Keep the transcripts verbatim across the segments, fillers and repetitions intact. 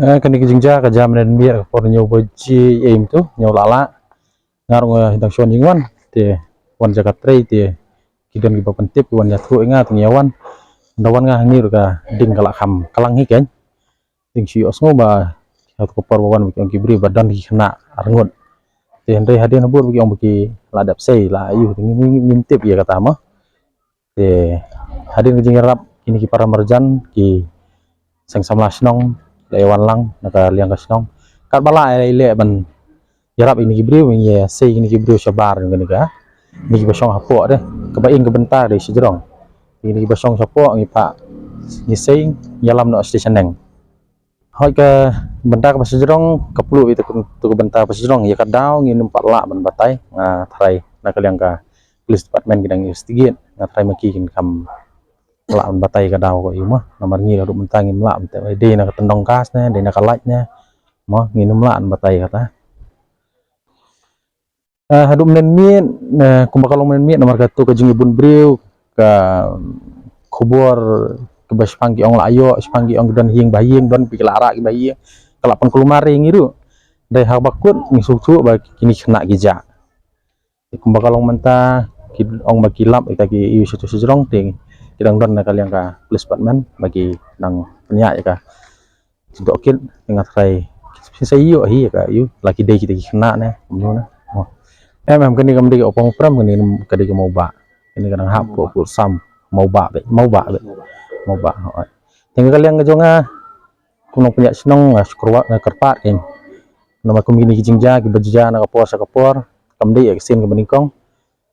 Eh, kane ka jingjia ka jia mynmiet ka por hynñiew baje ïa im tu, hynñiew la la. Nga ruh nga dang shon jingwan te wan jaka trei te ki don kiba pyntip ki wan ïathuh ïa nga te nga wan. Nda wan nga hangne ruh ka ding ka la kham klang hi keiñ. Ding shu ïohsngew ba ha ka por ba wan ba ki ong ki briew ba don ki khynnah arngut. Te hynrei hadien habud ba ki ong ba ki la dep sei la ïoh te ngim ngim tip ïa kata mo. Te hadien ka jingïarap kine ki para marjan ki seng samla shnong la ïa wan lang na ka liang ka shnong. Katba la ïa leh ban ïarap ïa kine ki briew, ïa sei ïa kine ki briew shabar ïa kine ka, ïa kine kiba shong hapoh de, kaba ïeng ka bynta de shajrong. Ïa kine kiba shong shapoh ngi pat ngi sei ïalam noh station neng. Hoi ka bynta kaba shajrong ka plu ïa tu ka bynta kaba shajrong ïa ka daw ngin ym pat lah ban batai, nga tharai na ka liang ka police department ki dang investigate, nga tharai ma ki kin kham lah ban batai ka daw ko ïa ma namar ngi la ruh mynta ngim lah mynta dei na ka tendong kas ne dei na ka light ne ma ngin ym lah ban batai kata. Eh, haduh mynmiet, eh, kumba ka long mynmiet namar katu ka jingïabun briew ka khubor kaba shipang ki ong la ïoh, shipang ki ong ki don ha ïing ba ha ïing, don pi ki la rah ki ba ha ïing, ka la pynkulmar ïa ngi ruh. Dei ha ba kut ngi sngewthuh ba kine ki khynnah ki jah. Kumba ka long mynta ki ong ba ki lap ïa ka ki ïa sha tu shajrong te ki dang don na ka liang ka police department ba ki dang pynïaid ïa ka. Jingdohkit nga tharai phin sa ïoh hi ka ïoh la ki dei kita ki khynnah ne kumno ne. Em em kane kam dei ka opong prem kane ka dei ka mawbah. Kane ka dang hap ko ko sam mawbah be mawbah be mawbah. Teng ka liang ka jong nga kumno pynïaid shnong nga skrwa nga kyrpad kane. Namar kum kine ki jingjia kiba jia na ka por sha ka por kam dei ka sien kaba nyngkong.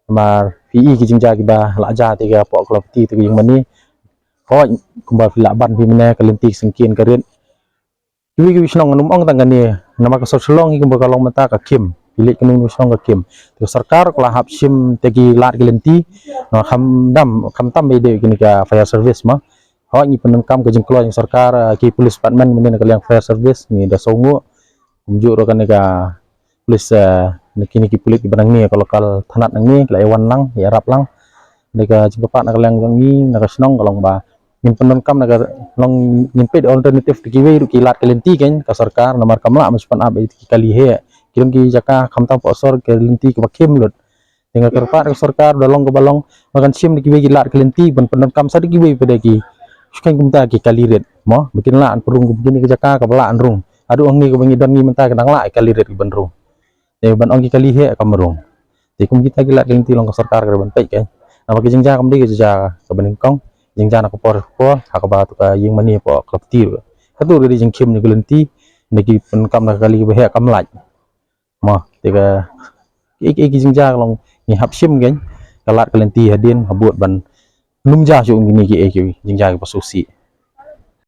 Namar phi i ki jingjia kiba la jia te ka pok klopti te ka ïing mane. Hoi kumba phi lah ban phi mane ka lynti ka syngkien ka rit. Kiwi kiwi shnong ngan ym ong tang kane namar ka sor Shillong hi kumba ka long mynta ka khim. Phi leit kano kano shnong ka khim. Te ka sorkar ka la hap shim te ki lad ki lynti. Namar kham dam kham tam ba ïadei kine ka fire service ma. Hoi ngi pyndonkam ka jingkloi jong sorkar, eh, ki police department mynne na ka liang fire service ngi da sngewnguh. Kumjuh ruh kane ka police, eh, na kine ki police kiba nangne ka local thanat nangne ki la ïa wan lang ïa rap lang. Dei ka jingkyrpad na ka liang jong ngi na ka shnong ka long ba ngin pyndonkam na ka long ngin peit alternative te kiwei ruh ki lad ki lynti keiñ ka sorkar namar kam lah ban shu pynap ïa ki kali heh ki don ki jaka khamtam pok sor ki lynti kiba khim lut. Te nga kyrpad ka sorkar da long kaba long ba kan shim da kiwei ki lad ki lynti ban pyndonkam sa da kiwei pat da ki shu kheiñ kumta ki kali rit mo ba kin lah ban pynrung kum kine ki jaka kaba lah ban rung. Haduh hangne kaba ngi don ngi mynta ki dang lah ki kali rit ki ban rung. Te ban ong ki kali heh kam rung. Te kum kita ki lad ki lynti long ka sorkar ka dei ban peit keiñ. Namar ki jingjia kam dei ka jia kaba nyngkong jingjia na ka por ka por ha kaba tu ka ïing mane pok klopti ruh. Katu ruh dei jingkhim ïa ki lynti da ki pyndonkam na ka kali kaba heh kam lait. Mo te ka ki ki jingjia ka long ngi hap shim keiñ ka lad ka lynti hadien habud ban num jia shuh kine ki ki jingjia kiba sngewsih.